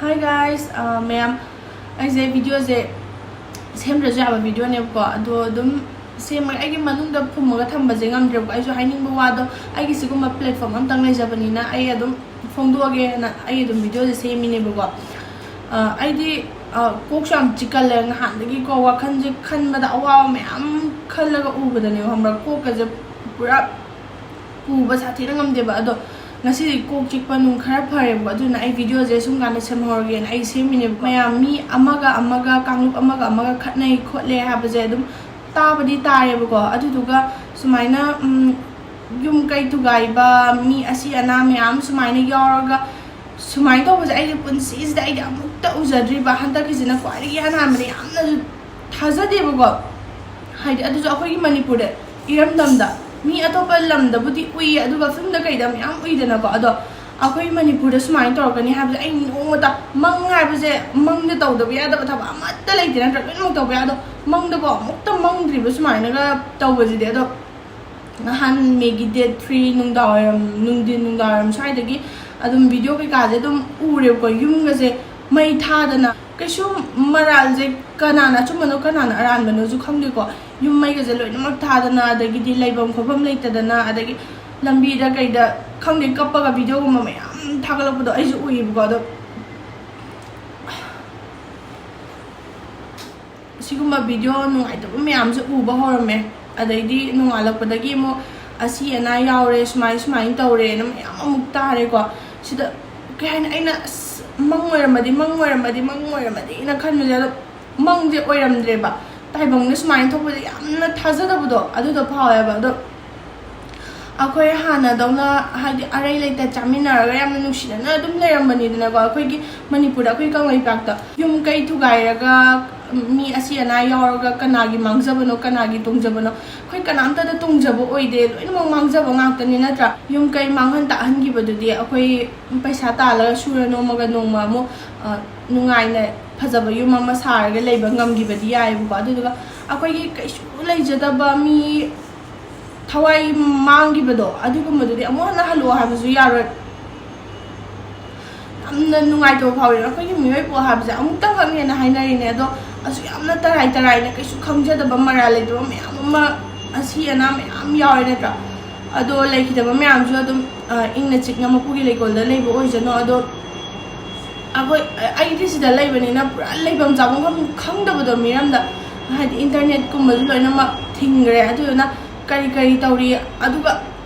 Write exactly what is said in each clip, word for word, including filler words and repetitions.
Hi guys, uh, ꯃꯌꯥꯝ, ꯑꯩꯁꯦ ꯚꯤꯗꯤꯑꯣꯁꯦ ꯁꯦꯝꯗ꯭ꯔꯁꯨ ꯌꯥꯕ ꯚꯤꯗꯤꯑꯣꯅꯦꯕꯀꯣ, ꯑꯗꯣ ꯑꯗꯨꯝ ꯁꯦꯝꯃꯒ ꯑꯩꯒꯤ ꯃꯅꯨꯡꯗ ꯐꯨꯝꯃꯒ ꯊꯝꯕꯁꯦ ꯉꯝꯗ꯭ꯔꯦꯕꯀꯣ꯫ ꯑꯩꯁꯨ ꯍꯥꯏꯅꯤꯡꯕ ꯋꯥꯗꯣ ꯑꯩꯒꯤ ꯁꯤꯒꯨꯝꯕ ꯄ꯭ꯂꯦꯠꯐꯣꯝ ꯑꯝꯇꯪ ꯂꯩꯖꯕꯅꯤꯅ ꯑꯩ ꯑꯗꯨꯝ ꯐꯣꯡꯗꯣꯛꯑꯒꯦꯅ ꯑꯩ ꯑꯗꯨꯝ ꯚꯤꯗꯤꯑꯣꯁꯦ ꯁꯦꯝꯃꯤꯅꯦꯕꯀꯣ꯫ ꯑ, ꯑꯩꯗꯤ, ꯑ, ꯀꯣꯛꯁꯨ ꯌꯥꯝ ꯆꯤꯛꯀꯜꯂꯦ ꯅꯍꯥꯟꯗꯒꯤꯀꯣ, ꯋꯥꯈꯜꯁꯦ ꯈꯟꯕꯗ ꯑꯋꯥꯕ ꯃꯌꯥꯝ ꯈꯜꯂꯒ ꯎꯕꯗꯅꯦꯕ, ꯈꯪꯕ꯭ꯔꯥ? ꯀꯣꯛꯀꯁꯦ ꯄꯨꯔꯥ ꯄꯨꯕ ꯁꯥꯊꯤꯅ ꯉꯝꯗꯦꯕ꯫ ꯑꯗꯣ ꯉꯁꯤꯗꯤ ꯀꯣꯛ ꯆꯤꯛꯄ ꯅꯨꯡ ꯈꯔ ꯐꯔꯦꯕꯀꯣ, ꯑꯗꯨꯅ ꯑꯩ ꯚꯤꯗꯤꯑꯣꯁꯦ ꯁꯨꯝ ꯀꯥꯟꯗ ꯁꯦꯝꯍꯧꯔꯒꯦꯅ ꯑꯩ ꯁꯦꯝꯃꯤꯅꯦꯕ꯫ ꯃꯌꯥꯝ ꯃꯤ ꯑꯃꯒ ꯑꯃꯒ, ꯀꯥꯡꯂꯨꯞ ꯑꯃꯒ ꯑꯃꯒ ꯈꯠꯅꯩ ꯈꯣꯠꯂꯦ ꯍꯥꯏꯕꯁꯦ ꯑꯗꯨꯝ ꯇꯥꯕꯗꯤ ꯇꯥꯔꯦꯕꯀꯣ꯫ ꯑꯗꯨꯗꯨꯒ ꯁꯨꯃꯥꯏꯅ, ꯎꯝ, ꯌꯨꯝ ꯀꯩ ꯊꯨꯒꯥꯏꯕ, ꯃꯤ ꯑꯁꯤ ꯑꯅꯥ ꯃꯌꯥꯝ ꯁꯨꯃꯥꯏꯅ ꯌꯥꯎꯔꯒ ꯁꯨꯃꯥꯏꯅ ꯇꯧꯕꯁꯦ ꯑꯩꯒꯤ ꯄꯨꯟꯁꯤꯁꯤꯗ ꯑꯩꯗꯤ ꯑꯃꯨꯛꯇ ꯎꯖꯗ꯭ꯔꯤꯕ꯫ ꯍꯟꯗꯛꯀꯤꯁꯤꯅ ꯈ꯭ꯋꯥꯏꯗꯒꯤ ꯑꯍꯥꯟꯕꯅꯦ꯫ ꯌꯥꯝꯅꯁꯨ ꯊꯥꯖꯗꯦꯕꯀꯣ꯫ ꯍꯥꯏꯗꯤ ꯑꯗꯨꯁꯨ ꯑꯩꯈꯣꯏꯒꯤ ꯃꯅꯤꯄꯨꯔꯗ, ꯏꯔꯝꯗꯝꯗ꯫ ꯃꯤ ꯑꯇꯣꯞꯄ ꯂꯝꯗꯕꯨꯗꯤ ꯎꯏ, ꯑꯗꯨꯒ ꯐꯤꯂꯝꯗ ꯀꯩꯗ ꯃꯌꯥꯝ ꯎꯏꯗꯅꯀꯣ꯫ ꯑꯗꯣ ꯑꯩꯈꯣꯏ ꯃꯅꯤꯄꯨꯔꯗ ꯁꯨꯃꯥꯏꯅ ꯇꯧꯔꯛꯀꯅꯤ ꯍꯥꯏꯕꯁꯦ ꯑꯩ ꯅꯣꯡꯃꯇ, ꯃꯪ ꯍꯥꯏꯕꯁꯦ ꯃꯪꯗ ꯇꯧꯗꯕ ꯌꯥꯗꯕ ꯊꯕꯛ ꯑꯃꯠꯇ ꯂꯩꯇꯦ ꯅꯠꯇ꯭ꯔꯥ? ꯂꯣꯏꯅꯃꯛ ꯇꯧꯕ ꯌꯥꯏ꯫ ꯑꯗꯣ ꯃꯪꯗꯕꯨ ꯑꯃꯨꯛꯇ ꯃꯪꯗ꯭ꯔꯤꯕ ꯁꯨꯃꯥꯏꯅꯒ ꯇꯧꯕꯁꯤꯗꯤ꯫ ꯑꯗꯣ ꯅꯍꯥꯟ ꯃꯦꯒꯤ ꯗꯦꯠ ꯊ꯭ꯔꯤ ꯅꯨꯡꯗꯥꯡꯋꯥꯏꯔꯝ, ꯅꯨꯡꯊꯤꯟ ꯅꯨꯡꯗꯥꯡꯋꯥꯏꯔꯝ ꯁ꯭ꯋꯥꯏꯗꯒꯤ ꯑꯗꯨꯝ ꯚꯤꯗꯤꯑꯣ ꯀꯩꯀꯥꯁꯦ ꯑꯗꯨꯝ ꯎꯔꯦꯕꯀꯣ꯫ ꯌꯨꯝꯒꯁꯦ ꯃꯩ ꯊꯥꯗꯅ, ꯀꯩꯁꯨ ꯃꯔꯥꯜꯁꯦ ꯀꯅꯥꯅ ꯑꯆꯨꯝꯕꯅꯣ ꯀꯅꯥꯅ ꯑꯔꯥꯟꯕꯅꯣꯁꯨ ꯈꯪꯗꯦꯀꯣ꯫ ꯌꯨꯝ ꯃꯩꯒꯁꯦ ꯂꯣꯏꯅꯃꯛ ꯊꯥꯗꯅ, ꯑꯗꯒꯤꯗꯤ ꯂꯩꯐꯝ ꯈꯣꯠꯐꯝ ꯂꯩꯇꯗꯅ, ꯑꯗꯒꯤ ꯂꯝꯕꯤꯗ ꯀꯩꯗ ꯈꯪꯗꯦ ꯀꯞꯄꯒ ꯚꯤꯗꯤꯑꯣꯒꯨꯝꯕ ꯃꯌꯥꯝ ꯊꯥꯒꯠꯂꯛꯄꯗꯣ ꯑꯩꯁꯨ ꯎꯏꯌꯦꯕꯀꯣ꯫ ꯑꯗꯣ ꯁꯤꯒꯨꯝꯕ ꯚꯤꯗꯤꯑꯣ ꯅꯨꯡꯉꯥꯏꯇꯕ ꯃꯌꯥꯝꯁꯦ ꯎꯕ ꯍꯧꯔꯝꯃꯦ꯫ ꯑꯗꯩꯗꯤ ꯅꯣꯡꯉꯥꯜꯂꯛꯄꯗꯒꯤ ꯑꯃꯨꯛ ꯑꯁꯤ ꯑꯅꯥ ꯌꯥꯎꯔꯦ, ꯁꯨꯃꯥꯏ ꯁꯨꯃꯥꯏꯅ ꯇꯧꯔꯦꯅ ꯃꯌꯥꯝ ꯑꯃꯨꯛ ꯇꯥꯔꯦꯀꯣ꯫ ꯁꯤꯗ ꯀꯩ ꯍꯥꯏꯅꯤ, ꯑꯩꯅ ꯑꯁ ꯃꯪ ꯑꯣꯏꯔꯝꯃꯗꯤ, ꯃꯪ ꯑꯣꯏꯔꯝꯃꯗꯤ, ꯃꯪ ꯑꯣꯏꯔꯝꯃꯗꯤꯅ ꯈꯟꯕꯁꯦ꯫ ꯑꯗꯣ ꯃꯪꯁꯦ ꯑꯣꯏꯔꯝꯗ꯭ꯔꯦꯕ꯫ ꯇꯥꯏꯕꯪꯗ ꯁꯨꯃꯥꯏꯅ ꯊꯣꯛꯄꯁꯦ ꯌꯥꯝꯅ ꯊꯥꯖꯗꯕꯗꯣ ꯑꯗꯨꯗꯣ ꯐꯥꯎꯋꯦꯕ꯫ ꯑꯗꯣ ꯑꯩꯈꯣꯏ ꯍꯥꯟꯅꯗꯧꯅ ꯍꯥꯏꯗꯤ ꯑꯔꯩ ꯂꯩꯇ ꯆꯥꯃꯤꯟꯅꯔꯒ ꯌꯥꯝꯅ ꯅꯨꯡꯁꯤꯅꯅ ꯑꯗꯨꯝ ꯂꯩꯔꯝꯕꯅꯤꯗꯅꯀꯣ꯫ ꯑꯩꯈꯣꯏꯒꯤ ꯃꯅꯤꯄꯨꯔꯗ, ꯑꯩꯈꯣꯏ ꯀꯪꯂꯩꯄꯥꯛꯇ ꯌꯨꯝ ꯀꯩ ꯊꯨꯒꯥꯏꯔꯒ, ꯃꯤ ꯑꯁꯤ ꯑꯅꯥ ꯌꯥꯎꯔꯒ ꯀꯅꯥꯒꯤ ꯃꯥꯡꯖꯕꯅꯣ, ꯀꯅꯥꯒꯤ ꯇꯣꯡꯖꯕꯅꯣ? ꯑꯩꯈꯣꯏ ꯀꯅꯥꯝꯇꯗ ꯇꯣꯡꯖꯕ ꯑꯣꯏꯗꯦ, ꯂꯣꯏꯅꯃꯛ ꯃꯥꯡꯖꯕ ꯉꯥꯛꯇꯅꯤ ꯅꯠꯇ꯭ꯔꯥ? ꯌꯨꯝ ꯀꯩ ꯃꯥꯡꯍꯟ ꯇꯥꯛꯍꯟꯈꯤꯕꯗꯨꯗꯤ ꯑꯩꯈꯣꯏ ꯄꯩꯁꯥ ꯇꯥꯜꯂꯒ ꯁꯨꯔ ꯅꯣꯝꯃꯒ ꯅꯣꯡꯃ ꯑꯃꯨꯛ, ꯑ, ꯅꯨꯡꯉꯥꯏꯅ ꯐꯖꯕ ꯌꯨꯝ ꯑꯃ ꯁꯥꯔꯒ ꯂꯩꯕ ꯉꯝꯈꯤꯕꯗꯤ ꯌꯥꯏꯌꯦꯕꯀꯣ꯫ ꯑꯗꯨꯗꯨꯒ ꯑꯩꯈꯣꯏꯒꯤ ꯀꯩꯁꯨ ꯂꯩꯖꯗꯕ ꯃꯤ ꯊꯋꯥꯏ ꯃꯥꯡꯈꯤꯕꯗꯣ, ꯑꯗꯨꯒꯨꯝꯕꯗꯨꯗꯤ ꯑꯃꯨꯛ ꯍꯟꯅ ꯍꯜꯂꯛꯑꯣ ꯍꯥꯏꯕꯁꯨ ꯌꯥꯔꯣꯏ꯫ ꯌꯥꯝꯅ ꯅꯨꯡꯉꯥꯏꯇꯕ ꯐꯥꯎꯋꯦ꯫ ꯑꯩꯈꯣꯏꯒꯤ ꯃꯤꯑꯣꯏ ꯄꯣ ꯍꯥꯏꯕꯁꯦ ꯑꯃꯨꯛꯇꯪꯈꯛꯅꯦꯅ ꯍꯥꯏꯅꯔꯤꯅꯦ, ꯑꯗꯣ ꯑꯁꯨꯛ ꯌꯥꯝꯅ ꯇꯔꯥꯏ ꯇꯔꯥꯏꯅ ꯀꯩꯁꯨ ꯈꯪꯖꯗꯕ, ꯃꯔꯥꯜ ꯂꯩꯇꯕ ꯃꯌꯥꯝ ꯑꯃ, ꯑꯁꯤ ꯑꯅꯥ ꯃꯌꯥꯝ ꯌꯥꯎꯔꯦ ꯅꯠꯇ꯭ꯔꯥ? ꯑꯗꯣ ꯂꯩꯈꯤꯗꯕ ꯃꯌꯥꯝꯁꯨ ꯑꯗꯨꯝ, ꯑ, ꯏꯪꯅ ꯆꯤꯛꯅ ꯃꯄꯨꯒꯤ ꯂꯩꯀꯣꯜꯗ ꯂꯩꯕ ꯑꯣꯏꯖꯅꯣ꯫ ꯑꯗꯣ ꯑꯩꯈꯣꯏ, ꯑꯩꯗꯤ ꯁꯤꯗ ꯂꯩꯕꯅꯤꯅ ꯄꯨꯔꯥ ꯂꯩꯐꯝ ꯆꯥꯐꯝ ꯈꯪ-, ꯈꯪꯗꯕꯗꯣ ꯃꯤꯔꯝꯗ, ꯍꯥꯏꯗꯤ ꯏꯟꯇꯔꯅꯦꯠꯀꯨꯝꯕꯁꯨ ꯂꯣꯏꯅꯃꯛ ꯊꯤꯡꯈ꯭ꯔꯦ꯫ ꯑꯗꯨꯗꯨꯅ ꯀꯔꯤ ꯀꯔꯤ ꯇꯧꯔꯤ, ꯑꯗꯨꯒ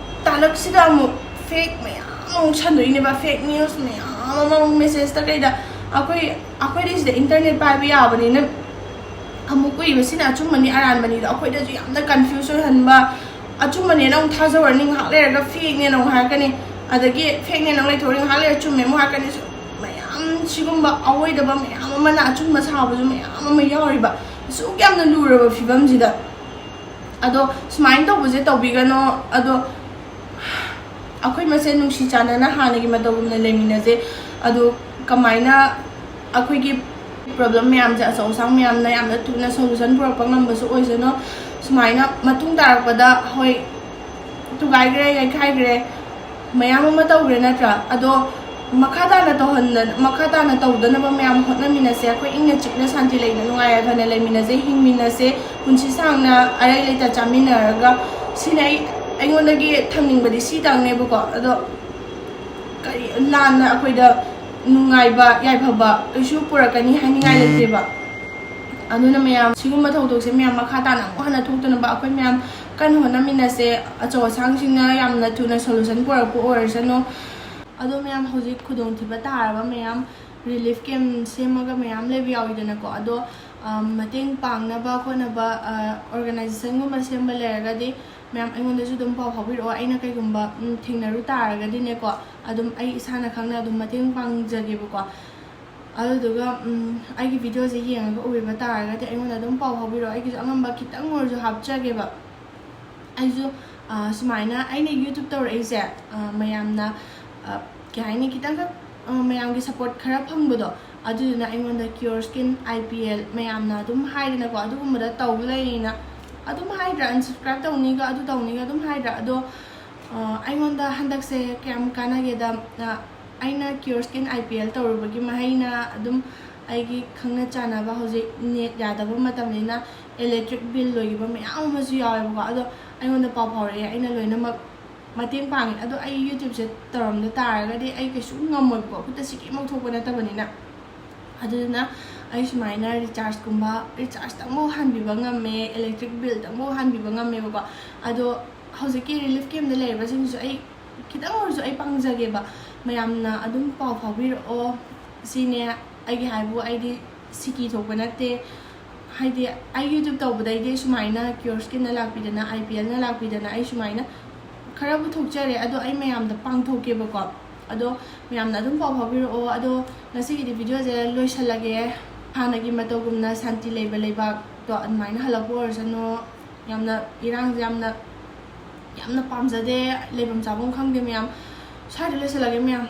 ꯇꯥꯂꯛꯁꯤꯗ ꯑꯃꯨꯛ ꯐꯦꯛ ꯃꯌꯥꯝ ꯑꯃꯨꯛ ꯁꯟꯗꯣꯛꯏꯅꯦꯕ, ꯐꯦꯛ ꯅ꯭ꯌꯨꯁ ꯃꯌꯥꯝ ꯑꯃ ꯑꯃꯨꯛ ꯃꯦꯁꯦꯖꯇ ꯀꯩꯗ꯫ ꯑꯩꯈꯣꯏ, ꯑꯩꯈꯣꯏꯗꯤ ꯁꯤꯗ ꯏꯟꯇꯔꯅꯦꯠ ꯄꯥꯏꯕ ꯌꯥꯕꯅꯤꯅ ꯑꯃꯨꯛ ꯎꯏꯕꯁꯤꯅ ꯑꯆꯨꯝꯕꯅꯤ ꯑꯔꯥꯟꯕꯅꯤꯗꯣ ꯑꯩꯈꯣꯏꯗꯁꯨ ꯌꯥꯝꯅ ꯀꯟꯐ꯭ꯌꯨꯁ ꯑꯣꯏꯍꯟꯕ, ꯑꯆꯨꯝꯕꯅꯦꯅ ꯑꯃꯨꯛ ꯊꯥꯖꯔꯨꯔꯅꯤ, ꯉꯥꯏꯍꯥꯛ ꯂꯩꯔꯒ ꯐꯦꯛꯅꯦꯅ ꯑꯃꯨꯛ ꯍꯥꯏꯔꯛꯀꯅꯤ, ꯑꯗꯒꯤ ꯐꯦꯛꯅꯦꯅ ꯑꯃꯨꯛ ꯂꯩꯊꯣꯛꯑꯅꯤ, ꯉꯥꯏꯍꯥꯛ ꯂꯩꯔꯒ ꯆꯨꯝꯃꯦ ꯑꯃꯨꯛ ꯍꯥꯏꯔꯛꯀꯅꯤ꯫ ꯁꯨꯝ ꯃꯌꯥꯝ ꯁꯤꯒꯨꯝꯕ ꯑꯑꯣꯏꯗꯕ ꯃꯌꯥꯝ ꯑꯃꯅ ꯑꯆꯨꯝꯕ ꯁꯥꯕꯁꯨ ꯃꯌꯥꯝ ꯑꯃ ꯌꯥꯎꯔꯤꯕ꯫ ꯑꯁꯨꯛ ꯌꯥꯝꯅ ꯂꯨꯔꯕ ꯐꯤꯕꯝꯁꯤꯗ꯫ ꯑꯗꯣ ꯁꯨꯃꯥꯏꯅ ꯇꯧꯕꯁꯦ ꯇꯧꯕꯤꯒꯅꯣ꯫ ꯑꯗꯣ ꯑꯩꯈꯣꯏ ꯃꯁꯦꯟ ꯅꯨꯡꯁꯤ ꯆꯥꯟꯅꯅ ꯍꯥꯟꯅꯒꯤ ꯃꯇꯧꯒꯨꯝꯅ ꯂꯩꯃꯤꯟꯅꯁꯦ꯫ ꯑꯗꯣ ꯀꯃꯥꯏꯅ ꯑꯩꯈꯣꯏꯒꯤ ꯄ꯭ꯔꯣꯕ꯭ꯂꯦꯝ ꯃꯌꯥꯝꯁꯦ, ꯑꯆꯧ ꯑꯁꯥꯡ ꯃꯌꯥꯝꯅ ꯌꯥꯝꯅ ꯊꯨꯅ ꯁꯣꯂꯨꯁꯟ ꯄꯨꯔꯛꯄ ꯉꯝꯕꯁꯨ ꯑꯣꯏꯁꯅꯨ꯫ ꯁꯨꯃꯥꯏꯅ ꯃꯇꯨꯡ ꯇꯥꯔꯛꯄꯗ, ꯍꯣꯏ, ꯊꯨꯒꯥꯏꯈ꯭ꯔꯦ, ꯌꯩꯈꯥꯏꯈ꯭ꯔꯦ, ꯃꯌꯥꯝ ꯑꯃ ꯇꯧꯈ꯭ꯔꯦ ꯅꯠꯇ꯭ꯔꯥ? ꯑꯗꯣ ꯃꯈꯥ ꯇꯥꯅ ꯇꯧꯍꯟꯗ-, ꯃꯈꯥ ꯇꯥꯅ ꯇꯧꯗꯅꯕ ꯃꯌꯥꯝ ꯍꯣꯠꯅꯃꯤꯟꯅꯁꯦ꯫ ꯑꯩꯈꯣꯏ ꯏꯪꯅ ꯆꯤꯛꯅ ꯁꯥꯟꯇꯤ ꯂꯩꯅ ꯅꯨꯡꯉꯥꯏ ꯌꯥꯏꯐꯅ ꯂꯩꯃꯤꯟꯅꯁꯦ, ꯍꯤꯡꯃꯤꯟꯅꯁꯦ, ꯄꯨꯟꯁꯤ ꯁꯥꯡꯅ ꯑꯔꯩ ꯂꯩꯇ ꯆꯥꯃꯤꯟꯅꯔꯒ꯫ ꯁꯤꯅ ꯑꯩ, ꯑꯩꯉꯣꯟꯗꯒꯤ ꯊꯝꯅꯤꯡꯕꯗꯤ ꯁꯤꯇꯪꯅꯦꯕꯀꯣ꯫ ꯑꯗꯣ ꯀꯔꯤ ꯂꯥꯟꯅ ꯑꯩꯈꯣꯏꯗ ꯅꯨꯡꯉꯥꯏꯕ ꯌꯥꯏꯐꯕ ꯀꯩꯁꯨ ꯄꯨꯔꯛꯀꯅꯤ ꯍꯥꯏꯅꯤꯡꯉꯥꯏ ꯂꯩꯇꯦꯕ꯫ ꯑꯗꯨꯅ ꯃꯌꯥꯝ ꯁꯤꯒꯨꯝꯕ ꯊꯧꯗꯣꯛꯁꯦ ꯃꯌꯥꯝ ꯃꯈꯥ ꯇꯥꯅ ꯑꯃꯨꯛ ꯍꯟꯅ ꯊꯣꯛꯇꯅꯕ ꯑꯩꯈꯣꯏ ꯃꯌꯥꯝ ꯀꯟꯅ ꯍꯣꯠꯅꯃꯤꯟꯅꯁꯦ꯫ ꯑꯆꯧ ꯑꯁꯥꯡꯁꯤꯡꯅ ꯌꯥꯝꯅ ꯊꯨꯅ ꯁꯣꯂꯨꯁꯟ ꯄꯨꯔꯛꯄ ꯑꯣꯏꯔꯁꯅꯨ꯫ ꯑꯗꯣ ꯃꯌꯥꯝ ꯍꯧꯖꯤꯛ ꯈꯨꯗꯣꯡꯊꯤꯕ ꯇꯥꯔꯕ ꯃꯌꯥꯝ ꯔꯤꯂꯤꯐ ꯀꯦꯝ ꯁꯦꯝꯃꯒ ꯃꯌꯥꯝ ꯂꯩꯕ ꯌꯥꯎꯋꯤꯗꯅꯀꯣ꯫ ꯑꯗꯣ, ꯑ, ꯃꯇꯦꯡ ꯄꯥꯡꯅꯕ ꯈꯣꯠꯅꯕ, ꯑ, ꯑꯣꯔꯒꯅꯥꯏꯖꯦꯁꯟꯒꯨꯝꯕ ꯁꯦꯝꯕ ꯂꯩꯔꯒꯗꯤ ꯃꯌꯥꯝ ꯑꯩꯉꯣꯟꯗꯁꯨ ꯑꯗꯨꯝ ꯄꯥꯎ ꯐꯥꯎꯕꯤꯔꯛꯑꯣ꯫ ꯑꯩꯅ ꯀꯩꯒꯨꯝꯕ, ꯎꯝ, ꯊꯦꯡꯅꯔꯨ ꯇꯥꯔꯒꯗꯤꯅꯦꯀꯣ, ꯑꯗꯨꯝ ꯑꯩ ꯏꯁꯥꯅ ꯈꯪꯅ ꯑꯗꯨꯝ ꯃꯇꯦꯡ ꯄꯥꯡꯖꯒꯦꯕꯀꯣ꯫ ꯑꯗꯨꯗꯨꯒ, ꯎꯝ, ꯑꯩꯒꯤ ꯚꯤꯗꯤꯑꯣꯁꯦ ꯌꯦꯡꯉꯒ ꯎꯕꯤꯕ ꯇꯥꯔꯒꯗꯤ ꯑꯩꯉꯣꯟꯗ ꯑꯗꯨꯝ ꯄꯥꯎ ꯐꯥꯎꯕꯤꯔꯛꯑꯣ꯫ ꯑꯩꯒꯤꯁꯨ ꯑꯉꯝꯕ ꯈꯤꯇꯪ ꯑꯣꯏꯔꯁꯨ ꯍꯥꯞꯆꯒꯦꯕ꯫ ꯑꯩꯁꯨ, ꯑ, ꯁꯨꯃꯥꯏꯅ ꯑꯩꯅ YouTube ꯇꯧꯔꯛꯏꯁꯦ, ꯑ, ꯃꯌꯥꯝꯅ, ꯑ, ꯀꯩ ꯍꯥꯏꯅꯤ, ꯈꯤꯇꯪꯈꯛ, ꯑ, ꯃꯌꯥꯝꯒꯤ ꯁꯞꯄꯣꯔꯠ ꯈꯔ ꯐꯪꯕꯗꯣ, ꯑꯗꯨꯗꯨꯅ ꯑꯩꯉꯣꯟꯗ Cure Skin, I P L ꯃꯌꯥꯝꯅ ꯑꯗꯨꯝ ꯍꯥꯏꯗꯅꯀꯣ, ꯑꯗꯨꯒꯨꯝꯕꯗ ꯇꯧ ꯂꯩꯌꯦꯅ ꯑꯗꯨꯝ ꯍꯥꯏꯗ꯭ꯔꯥ, unsubscribe ꯇꯧꯅꯤꯒ ꯑꯗꯨ ꯇꯧꯅꯤꯒ ꯑꯗꯨꯝ ꯍꯥꯏꯗ꯭ꯔꯥ꯫ ꯑꯗꯣ, ꯑ, ꯑꯩꯉꯣꯟꯗ ꯍꯟꯗꯛꯁꯦ ꯀꯌꯥꯝ ꯀꯥꯟꯅꯒꯦꯗ, ꯑ, ꯑꯩꯅ Cure Skin I P L ꯇꯧꯔꯨꯕꯒꯤ ꯃꯍꯩꯅ ꯑꯗꯨꯝ ꯑꯩꯒꯤ ꯈꯪꯅ ꯆꯥꯟꯅꯕ, ꯍꯧꯖꯤꯛ ꯅꯦꯠ ꯌꯥꯗꯕ ꯃꯇꯝꯅꯤꯅ electric bill ꯂꯣꯏꯈꯤꯕ ꯃꯌꯥꯝ ꯑꯃꯁꯨ ꯌꯥꯎꯋꯦꯕꯀꯣ꯫ ꯑꯗꯣ ꯑꯩꯉꯣꯟꯗ ꯄꯥꯎ ꯐꯥꯎꯔꯛꯑꯦ, ꯑꯩꯅ ꯂꯣꯏꯅꯃꯛ ꯃꯇꯦꯡ ꯄꯥꯡꯉꯦ꯫ ꯑꯗꯣ ꯑꯩ YouTubeꯁꯦ ꯇꯧꯔꯝꯗ ꯇꯥꯔꯒꯗꯤ ꯑꯩ ꯀꯩꯁꯨ ꯉꯝꯃꯣꯏꯕꯀꯣ, ꯈꯨꯠꯇ ꯁꯤꯀꯤ ꯑꯃꯨꯛ ꯊꯣꯛꯄ ꯅꯠꯇꯕꯅꯤꯅ꯫ ꯑꯗꯨꯗꯨꯅ ꯑꯩ ꯁꯨꯃꯥꯏꯅ rechargeꯀꯨꯝꯕ, rechargeꯇꯪꯐꯥꯎ ꯍꯟꯕꯤꯕ ꯉꯝꯃꯦ, electric billꯇꯪꯐꯥꯎ ꯍꯟꯕꯤꯕ ꯉꯝꯃꯦꯕꯀꯣ꯫ ꯑꯗꯣ ꯍꯧꯖꯤꯛꯀꯤ relief campꯇ ꯂꯩꯔꯤꯕꯁꯤꯡꯁꯨ ꯑꯩ ꯈꯤꯇꯪ ꯑꯣꯏꯔꯁꯨ ꯑꯩ ꯄꯥꯡꯖꯒꯦꯕ꯫ ꯃꯌꯥꯝꯅ ꯑꯗꯨꯝ ꯄꯥꯎ ꯐꯥꯎꯕꯤꯔꯛꯑꯣ ꯁꯤꯅꯦ ꯑꯩꯒꯤ ꯍꯥꯏꯕꯨ꯫ ꯑꯩꯗꯤ ꯁꯤꯀꯤ ꯊꯣꯛꯄ ꯅꯠꯇꯦ꯫ ꯍꯥꯏꯗꯤ ꯑꯩ YouTube ꯇꯧꯕꯗꯩꯗꯤ ꯁꯨꯃꯥꯏꯅ Cure Skinꯅ ꯂꯥꯛꯄꯤꯗꯅ, I P Lꯅ ꯂꯥꯛꯄꯤꯗꯅ ꯑꯩ ꯁꯨꯃꯥꯏꯅ ꯈꯔꯕꯨ ꯊꯣꯛꯆꯔꯦ꯫ ꯑꯗꯣ ꯑꯩ ꯃꯌꯥꯝꯗ ꯄꯥꯡꯊꯣꯛꯀꯦꯕꯀꯣ꯫ ꯑꯗꯣ ꯃꯌꯥꯝꯅ ꯑꯗꯨꯝ ꯄꯥꯎ ꯐꯥꯎꯕꯤꯔꯛꯑꯣ꯫ ꯑꯗꯣ ꯉꯁꯤꯒꯤꯗꯤ videoꯁꯦ ꯂꯣꯏꯁꯜꯂꯒꯦ꯫ ꯍꯥꯟꯅꯒꯤ ꯃꯇꯧꯒꯨꯝꯅ ꯁꯥꯟꯇꯤ ꯂꯩꯕ ꯂꯩꯕꯥꯛꯇꯣ ꯑꯗꯨꯃꯥꯏꯅ ꯍꯜꯂꯛꯄ ꯑꯣꯏꯔꯁꯅꯨ꯫ ꯌꯥꯝꯅ ꯏꯔꯥꯡꯁꯦ ꯌꯥꯝꯅ, ꯌꯥꯝꯅ ꯄꯥꯝꯖꯗꯦ꯫ ꯂꯩꯐꯝ ꯆꯥꯐꯝ ꯈꯪꯗꯦ ꯃꯌꯥꯝ꯫ ꯁ꯭ꯋꯥꯏꯗ ꯂꯣꯏꯁꯜꯂꯒꯦ ꯃꯌꯥꯝ꯫